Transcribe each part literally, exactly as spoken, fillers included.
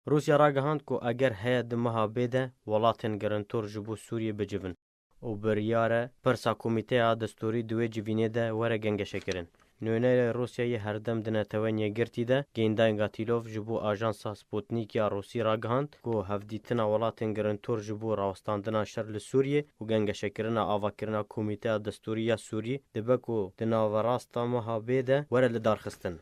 Rûsya ragihand ku eger heye di meha bê de welatên girintor ji bo Sûriyê bicivin û biryar e pirsa Komîteya Destûrî di wê civînê de were gengeşekirin. Nûnerê Rûsyayê herdem di Netewên Yekgirtî de Gêndayê Gatîlov ji bo ajansa Sputnik ya Rûsî ragihand ku hevdîtina welatên girintor ji bo rawestandina şer li Sûriyê û gengeşekirina avakirina Komîteya Destûrî ya Sûrî dibe ku di naverasta meha bê de were lidarxistin.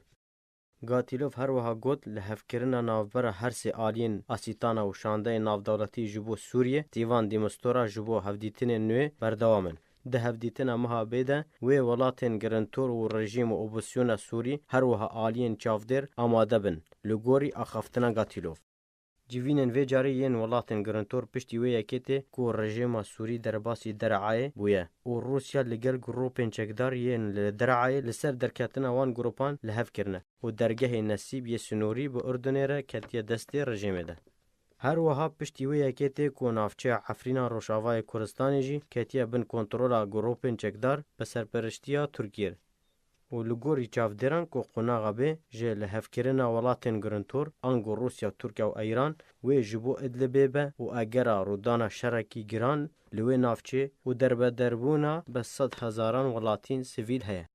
Gatîlov her wiha got, lihevkirina navbera her sê aliyên Asîtana û Şandeyê Navdewletî ji bo Sûriyê, Stîvan de Mistura ji bo hevdîtinên nû berdewam in. Di hevdîtina meha bê de wê welatên girintor û rejîm û opozisyona Sûrî her wiha aliyên çavdêr amade bin, li gorî axaftina Gatîlov. Civînên vê carê yên welatên girintor piştî wê yekê tê ku rejîma Sûrî derbasî Der'ayê bûye û Rûsya li gel grûpên çekdar yên li Der'ayê li ser derketina wan grûpan li hev kirine û dergehê Nesîb yê sinorî bi Urdunê re ketiye destê rejîmê de. Her wiha piştî wê yekê tê ku navçeya Efrîna Rojavayê Kurdistanê jî ketiye bin kontrola grûpên çekdar bi serperiştiya Tirkiyê. Û li gorî çavdêran ku qonaxa bê ji lihevkirina welatên girintor, ango Rûsya, Tirkiye û Îran, wê ji bo Idlibê be û egera rûdana şerekî giran li wê navçê û derbederbûna bi sed hezaran welatîn sivîl heye.